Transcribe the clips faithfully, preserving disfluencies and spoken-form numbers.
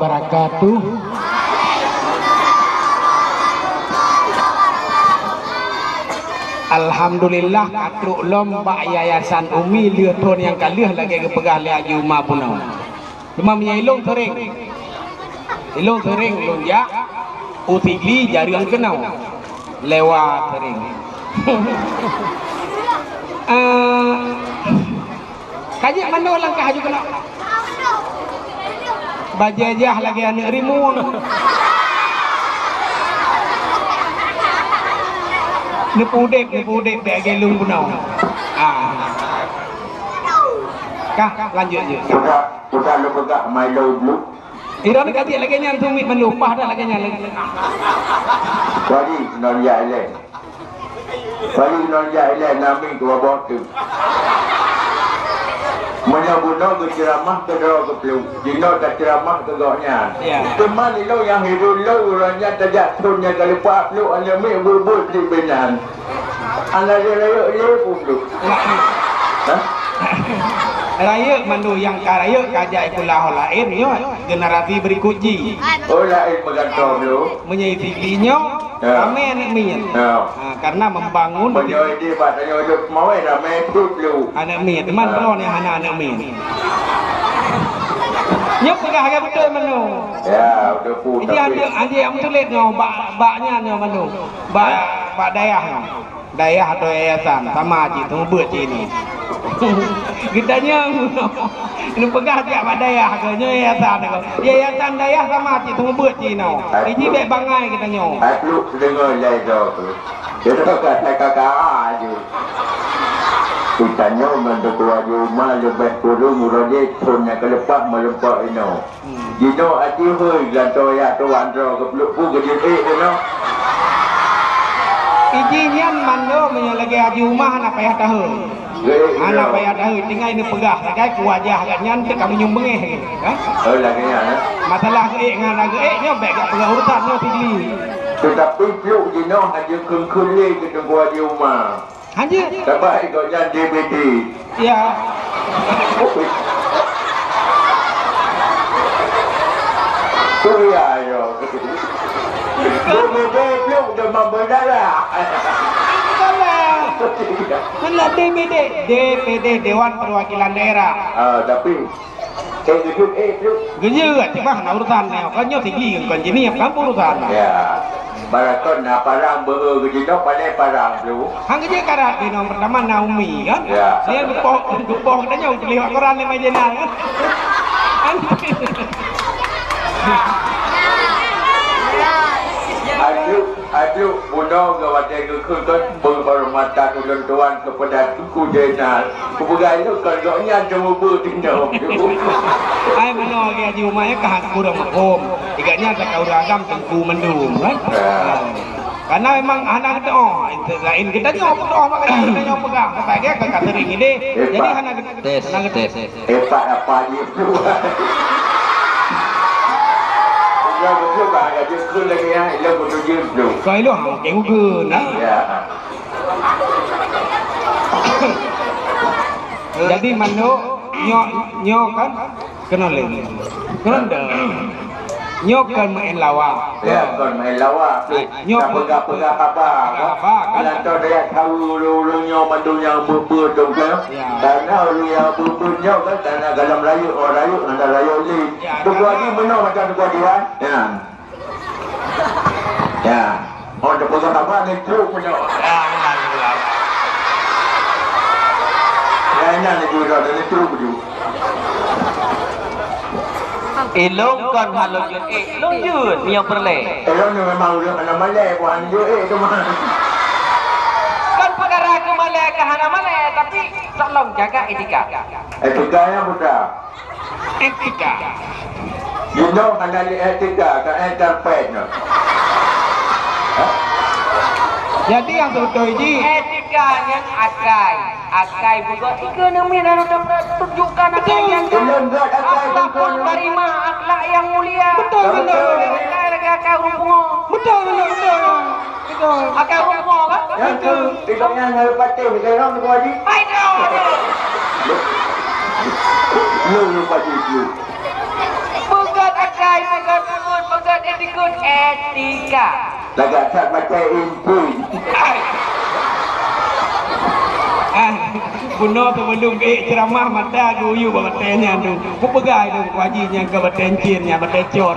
Barakatuh. Alhamdulillah, ka trok lom bak Yayasan Umi lheueh thon nyang ka lheueh lagée geupeugah lé Haji Uma bunoe. Teuma meunyoe ilong seuring, ilong seuring lôn jak u Sigli jareueng keunoe lewat seuring. Eh, Ka jeuet mandum langkah aju keunoe. Bajée jah lagée aneuëk rimueng. Neupudeb, neupudeb bék lagée lôn bunoe. Ah. Kah, lanjut jeuet. Sudah, sudah lôn peugah my love dulu. Iran ka jeuet lagée nyan tu mit mandum, paih dah lagée nyan lagée. Jadi, non ya ilée. Paling nonjak ilée nami keu waboh teuk. Meunyoe bunoe geuceuramah keu droe geuplueng, jinoe taceuramah keu gobnyan. Ya. Teuma lilong nyang hireuen lôn uroe nyan tajak thon nyang ka leupah pluek aneuk miet buet-buet di binan. Aneuk rayeuk lé pun duek. Hah? Rayeuk mandum nyang ka rayeuk ka jak sikula ho laén nyoe generasi berikut jih. Oh, laén meugantoe lôn. Meunyoe di nyoe, Ya. Ramé aneuk miet. Ya. Ha, karena membangun. Meunyoe di bak tanyoe jok mawai ramé peuet ploh. Aneuk miet, teuma droeneuh hana aneuk miet. Nyoe peugah lagée beutôi meunoe. Ya, udah pun. Jadi tapi aneuk, aneuk nyang meutulet nyoe bak, bak nyan nyoe meunoe. Bak, bak dayah nyoe. Dayah atau yayasan, sama cit, teuma beuet cit nyoe. Geutanyoe neupeugah jak bak dayah keuh, nyoe yayasan keuh. Yayasan dayah sama cit teuma beuet cit inoe. Iji bék bangai geutanyoe. Ai pluek seudeungoe ilée droe keuh. Sidroe ka sai ka-ka aju. Geutanyoe ngon Teungku Haji Uma leubeh kureueng uroe jih thon nyang ka leupah meulumpok inoe. Jinoe aci hôi geulantoe jak tuan droe geupluek bu geujeuet ék keunoe. Iji nyan mandum meunyoe lagée Haji Uma hana payah tahôi. Geuék keunoe. Hana payah tahôi, tinggai neupeugah sagai keu wajah gobnyan teuka meunyueng beungéh, kan? Oh, lagée nyan, eh? Masalah geuék ngon hana geuék nyoe bék gak peugah urusan nyoe Sigli. Teutapi pluek jinoe hana jeuet kheun-kheun lé keu Teungku Haji Uma. Hana jeuet. Saban gobnyan D B D. Ya. Kuya yo. D B D pluek deungon berdarah. Salah. Mana D B D? D P D, Dewan Perwakilan Daerah. Ah, tapi Eh, geujeuet, eh, Teungku. Geujeuet, cuma hana urusan nyoe. Kan nyoe Sigli ngon Jini, kan urusan. Ya. Barakon na parang beu geujinok pandai parang tu. Hang geujeuet karat di nomor pertama Naomi, kan? Ya. Dia geupoh, geupoh katanya untuk lewat koran lima jenal, kan? Kan? Aduh. Aduh, bunoe ngon watée geukheun kon, beuhoreumat that ulôn tuan keupada Teungku Zainal. Kupeugah ilôn kon gobnyan teumeubeue tinoe. Hai meunoe lagée Haji Uma nyan ka kureueng maklum. Gobnyan ka ureueng agam teungku mandum, kan? Ya. Karena memang hana geudoh, laén geutanyoe peudoh bak gobnyan geutanyoe peugah. Sabab gobnyan ka seuring idéh. Jadi hana geu-, Tes, hana geu- tes. Hebat apa dia tu? Udah betul bah, ada dia tu lagi ya, dia betul dia tu. Kau itu hang keng ugun, nah. Ya. Jadi mandum nyoe, nyoe kan kena lagi. Kena dah. Nyoe kon meu'en lawa. Ya, kon meu'en lawa. Hai, nyoe kon peugah-peugah haba, peugah haba, kan? Lantaran dayah tahu ureueng-ureueng nyoe mandum nyang beuet-beuet dong, kan? Ya. Karena ureueng nyang beuet-beuet nyoe, kan, karena dalam rayeuk, oh, rayeuk, hana rayeuk lé. Ya, Teungku Haji meunoe macam Teungku Haji, kan? Ya. Ya. Oh, dah peugah haba ni truk punya. Ya, benar, benar. Ya, ini ni juga, ni truk juga. Ilong kon halo jeuet ék, lôn jeuet meunyoe peureulée. Ilong ni memang ureueng hana malée, bukan jeuet ék tu mah. Kon peukara keu malée keu hana malée, tapi tolong jaga etika. Etika nyang beutôi. Etika. Ilong hana lé etika, ka entar pet nyoe. Jadi nyang beutôi jih. Etika nyan akai. Akai buka tiga neumit lalu tunjukkan akai yang Betul. Akhlakul karimah, akhlak yang mulia. Betul, betul. Akai lagi akai ureueng pungo. Betul, betul, betul. Betul. Akai ureueng pungo kan? Yang tu, tidak yang harus patih, kita orang tu wajib. Hai, tu. Lu, lu patih, lu. Bukan akai Tika. Lagak that maté inti. Ah, bunoe teumandum ék ceuramah mata geuyue bak batée nyan tu. Kupeugah lôn Pak Haji nyan ka batée encien nyan, batée cor.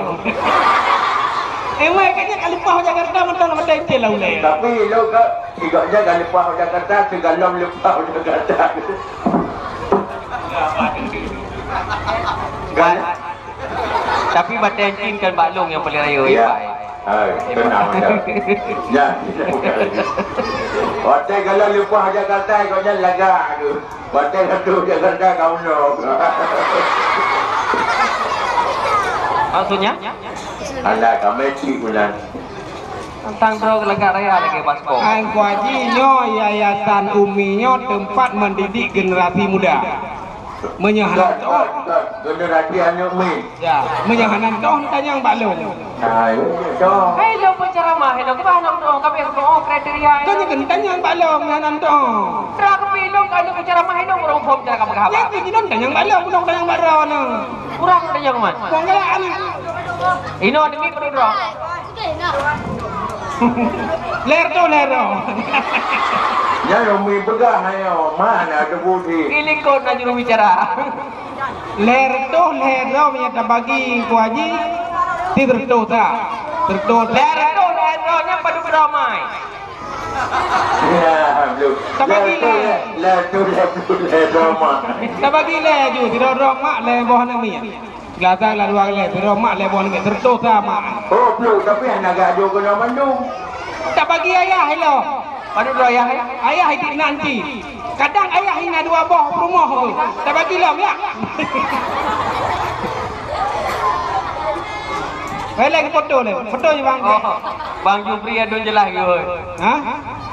Eh, wai, ka nyan ka leupah Jakarta mantong batée encien lah ulée. Tapi lôn ka, si gobnyan ka leupah Jakarta, sigohlom leupah Jakarta. Gal- Tapi batée encien kan bak lôn nyang paleng rayeuk, ya. Pai. Hai, tenang aja. Ya, kita buka lagi. Watée galak leupah Jakarta, kau jangan lagak tu. Watée kata Jakarta, kau no. Maksudnya? Alah, kami cik bulan. Tantang droe lagak raya lagée baskop. Hai Pak Haji, nyoe Yayasan Umi nyoe teumpat mendidik generasi muda. Meunyoe hana toh, generasi aneuk miet. Ya, meunyoe hana toh, tanyong bak lôn. Nah, itu toh. Hai, lôn peuceramah, hai, lôn keubah lôn toh, kabeh lôn kriteria. Kan nyan tanyong bak lôn, hana toh. Tra keupi lôn, ka lôn peuceramah, hai, lôn ureueng phom cara peugah haba. Ya, tu jinoe tanyong bak lôn, bunoe tanyong bak droeneuh. Kurang tanyong, man. Kurang galak, aneuk. Inoe demi peududuk. Lhèe reutôh, lhèe droe. Nyan Umi peugah nyoe, mana ada budi. Ini kon na juru bicara. Lhèe reutôh, lhèe droe meunyo tabagi Teungku Haji, sireutôh sa. Sireutôh sa. Lhèe reutôh, lhèe droe nyan padub droe mai. Ya, belum. Tabagi lhèe. Lhèe reutôh, lhèe reutôh, lhèe droe mai. Tabagi lhèe ju, sidroe droe mak, lhèe boh aneuk miet. Geulatang lam luwa lé, sidroe mak lé boh nibak, sireutôh sa mak. Oh, pluek, tapi hana geuajoe keunoe mandum. Tabagi ayah ilôn. Padub droe ayah, eh? Ayah idik nan cit. Kadang ayah hina dua boh peurumoh tu. Tabagi lom, ya? Hai, lagi foto lé. Foto je, Bang. Oh, Bang Jufri adun jeulaih ke, oi? Ha?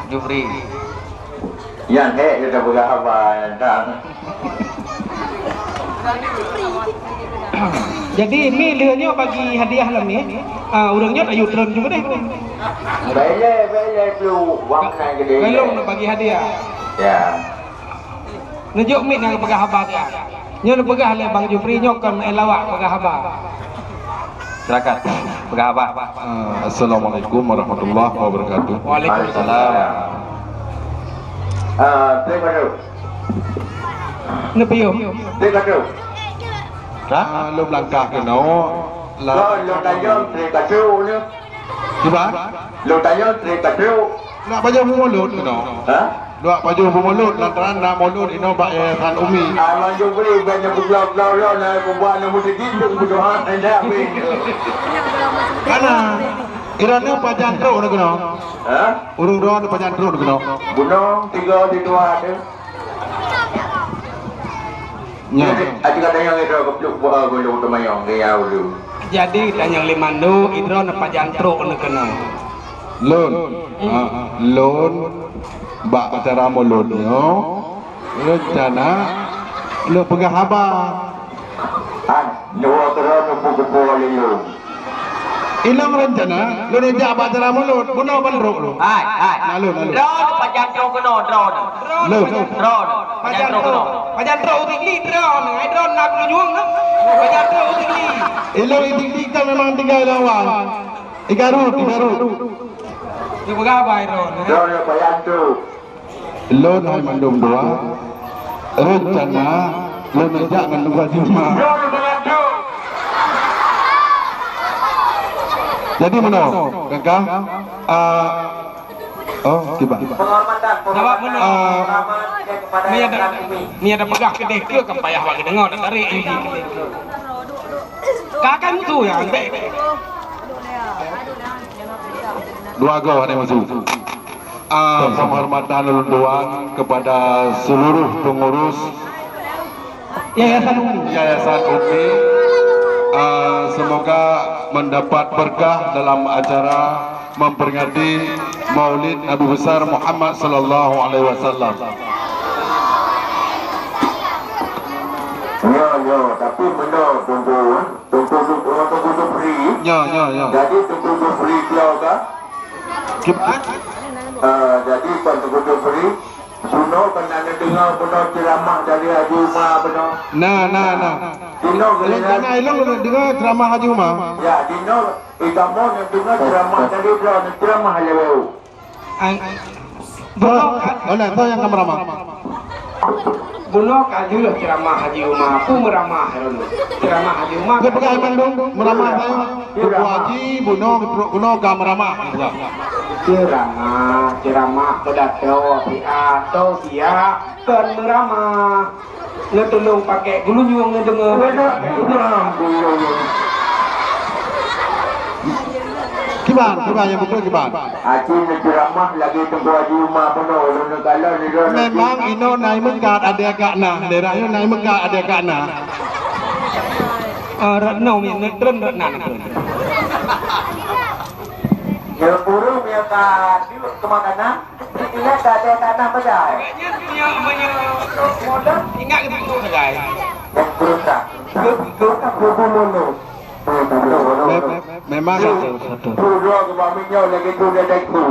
Jufri. Nyan hék gata peugah haba nyan, Kang. Jadi, mi lheueh nyoe bagi hadiah lom, mi. Ah, ureueng nyoe ayue treun juga deh. Bèk lé, bèk lé, Plu. Wang nyan geude. Belum nak bagi hadiah. Ya. Neujok mic nyang peugah haba, Kang. Nyoe neupeugah lé Bang Jufri nyoe kon meu'en lawak peugah haba. Silakan, peugah haba. Ah, Assalamualaikum warahmatullahi wabarakatuh. Waalaikumsalam. Ah, terima kasih. Nepiôh. Terima kasih. Ha? Ah, lôn langkah keunoe. Lôn tanyong, terima kasih. Kiban? Lôn tanyong, terima kasih. Nak pajoh beumulot keunoe. Ha? Duek pajoh beumulot, lantaran na mulot inoe bak Yayasan Umi. Abang Jufri, banyak beugeulak-geulak lôn, na peubuat aneuk muda jih, peudoa, indak habéh. Kana, droeneuh pajan trok na keunoe? Ha? Ureueng droeneuh pajan trok na keunoe? Bunoe, tiga di dua ada. Nyoe. Jadi, ati katanyong itu kepluk buah gulung temayong ke ya ulu. Jadi, tanyong lima ndu, idroeneuh pajan trok na keunoe? Lôn. Hmm. Ah, lôn. Bak acara mulod nyoe, rencana lôn peugah haba. Han, nyoe keudroe neupeukumpôi lé lôn. Ilôn rencana, lôn jak bak acara mulod, bunoe ban trok lôn. Hai, hai. Na lôn, na lôn. Droeneuh pajan trok keunoe, droeneuh. Lôn. Droeneuh. Pajan trok keunoe. Pajan trok u Sigli droeneuh. Hai droeneuh na keujeueng na. Pajan trok u Sigli. Ilôn i Sigli kan memang tinggai lam awai. I Garut, i Garut. Nyoe peugah haba droeneuh. Droeneuh pajan trok. Lôn hai mandum dua, rencana lôn neujak ngon dua jima. Jadi meunoe, Kang, ah, oh, kiban. Sabab meunoe, ah, ni ada, ni ada peugah keudeh ke, ka payah bak geudeungoe, dak tarék lagi. Ka akan mutu ya, dua go ada mutu. Ah, penghormatan ulôn tuan kepada seluruh pengurus Yayasan Umi. Yayasan Umi. Ah, semoga mendapat berkah dalam acara memperingati Maulid Nabi Besar Muhammad sallallahu alaihi wasallam. Ya, ya, tapi benar, Teungku, eh. Teungku, Teungku, Teungku Jufri. Ya, ya, ya. Jadi, Teungku Jufri beliau kah? Kip- Ah, jadi, Tuan Teungku Jufri, Bunoe pernah neudeungoe bunoe ceuramah dari Haji Uma bunoe. Nah, nah, nah. Bunoe Ilong geuliran. Kana ilong deungoe ceuramah Haji Uma. Ya, bunoe, eh, kamoe neudeungoe ceuramah dari droeneuh, ceuramah lewat. Ang-, bunoe ka, oh, nah, tu nyang ka meuramah. Bunoe ka jeuet ceuramah Haji Uma, peue meuramah lom. Ceuramah Haji Uma. Dia peugah mandum meuramah, eh. Teungku Haji, bunoe, bunoe ka meuramah, dia peugah. Ceuramah, ceuramah pidato, pidato siat, kon meuramah. Neutulông pakai geulinyueng neudeungoe. Kiban, kiban nyang beutôi kiban. Aci neuceuramah lagèe Teungku Haji Uma bunoe, ulôn neukalon nibak. Memang inoe na i meukat adak ka na, daerah nyoe na i meukat adak ka na. Ah, rot nyoe, neutreun rot nan. Nyang ureueng nyang ka duek keu makanan. Ingat tak ada tanah bedai? Ingat gitu, sagai. Dan berutang. Berutang, berutang. Me-, memang satu, satu. Dua ke bawah minyak lagi tu dia dah tu.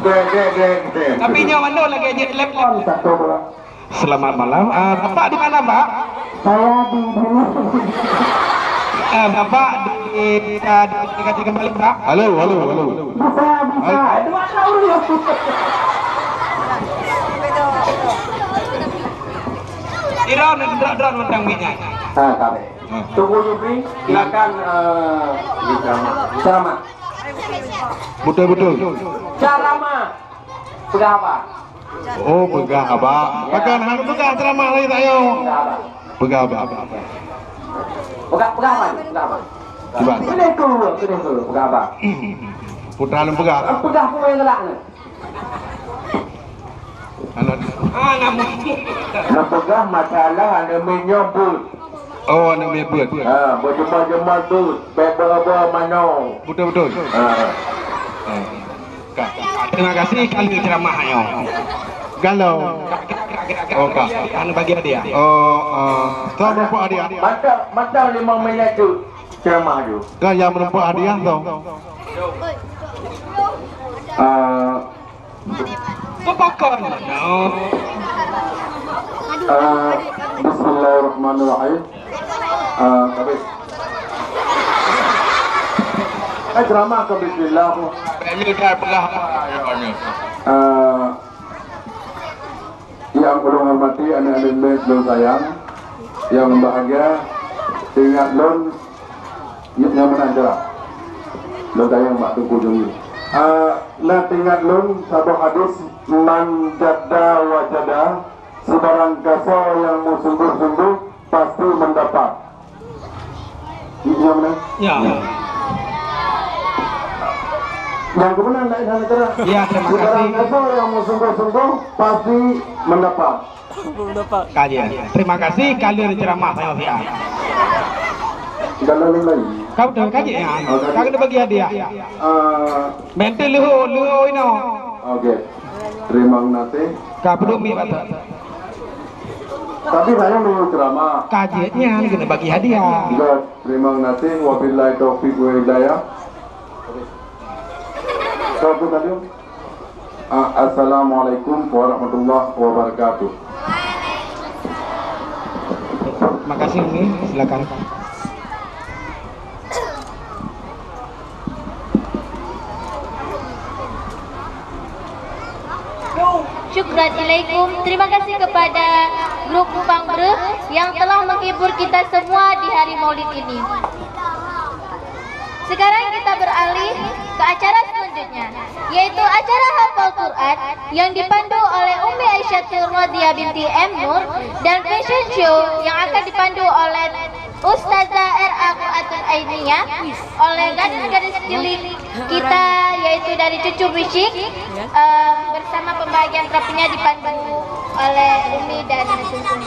Dek, dek, dek, dek. Tapi nyoe mana lagi je telepon. Satu bola. Selamat malam. Ah, Bapak di mana, Pak? Saya di sini. Eh, Bapak di, di, di, dikasih kembali, Pak. Halo, halo, halo. Bisa, bisa. Halo. Dua tahun ya. Iron, drone, drone, mentang minyak. Ha, tak apa. Tunggu Jupri, silakan, eh, ceramah. Ceramah. Betul, betul. Ceramah. Peugah haba. Oh, peugah haba. Ya. Pakon hana peugah ceramah lagi tak yo? Peugah haba. Peugah haba. Peugah, peugah haba ni, peugah haba. Cuba. Kena tu, kena tu, peugah haba. Putra lôn peugah. Peugah pun yang galak ni. Anak. Anak. Neupeugah masalah aneuk miet nyoe beuet. Oh, aneuk miet beuet. Ha, beujeumal-jeumal beuet, bèk beuet-beuet manoe. Beutôi, beutôi. Ha. Ha. Ka. Terima kasih kali ceramah nyoe. Galau. Oh, ka. Aneuk bagi hadiah. Oh, ah. Tuan meureumpok hadiah. Mantap, mantap limong minit tu ceramah tu. Ka nyang meureumpok hadiah tu. Ah, Bukon. Ah, bismillahirrahmanirrahim. Ah, tapi, eh, ceramah ke bismillah. Ini dah pelah apa, ya, ni? Ah, yang ulôn hormati, aneuk-aneuk miet lôn sayang, yang berbahagia, ingat lôn, Nyoe, nyoe meunan cara. Lôn tanyong bak Teungku Jong Yue. Ah, na teuingat lôn saboh hadis, "Man jadda wajada," sibarang gasoe nyang meusunggoh-sunggoh pasti mendapat. Nyoe meunan? Ya. Nyang keumeunan laén hana cara. Ya, terima kasih. Sibarang gasoe nyang meusunggoh-sunggoh pasti mendapat. Ka jeuet. Terima kasih, ka lheueh ceramah saya siat. Ka lheueh lagi. Ka beutôi, ka jeuet nyan. Oh, ka jeuet. Ka keuneuk bagi hadiah. Ah. Meuntri leuhô, leuhô inoe. Oke. Terima kasih. Ka peuduek mi batak. Tapi saya mau ceramah. Ka jeuet nyan, keuneuk bagi hadiah. Enggak, terima kasih. Wabillahi taufiq wal hidayah. Kau tu tadi? Ah, assalamualaikum warahmatullahi wabarakatuh. Makasih, Umi. Silakan. Syukran ilaikum. Terima kasih kepada grup Kupang Breuh yang telah menghibur kita semua di hari Maulid ini. Sekarang kita beralih ke acara selanjutnya, yaitu acara hafal Quran yang dipandu oleh Ummi Aisyah Radhiyah binti M Nur dan fashion show yang akan dipandu oleh Ustazah R A Qurratul Ainiyah, oleh gadis-gadis cilik kita, yaitu dari Cucu Bisik, em, bersama pembahagian trofinya dipandu oleh Umi dan Sungkun.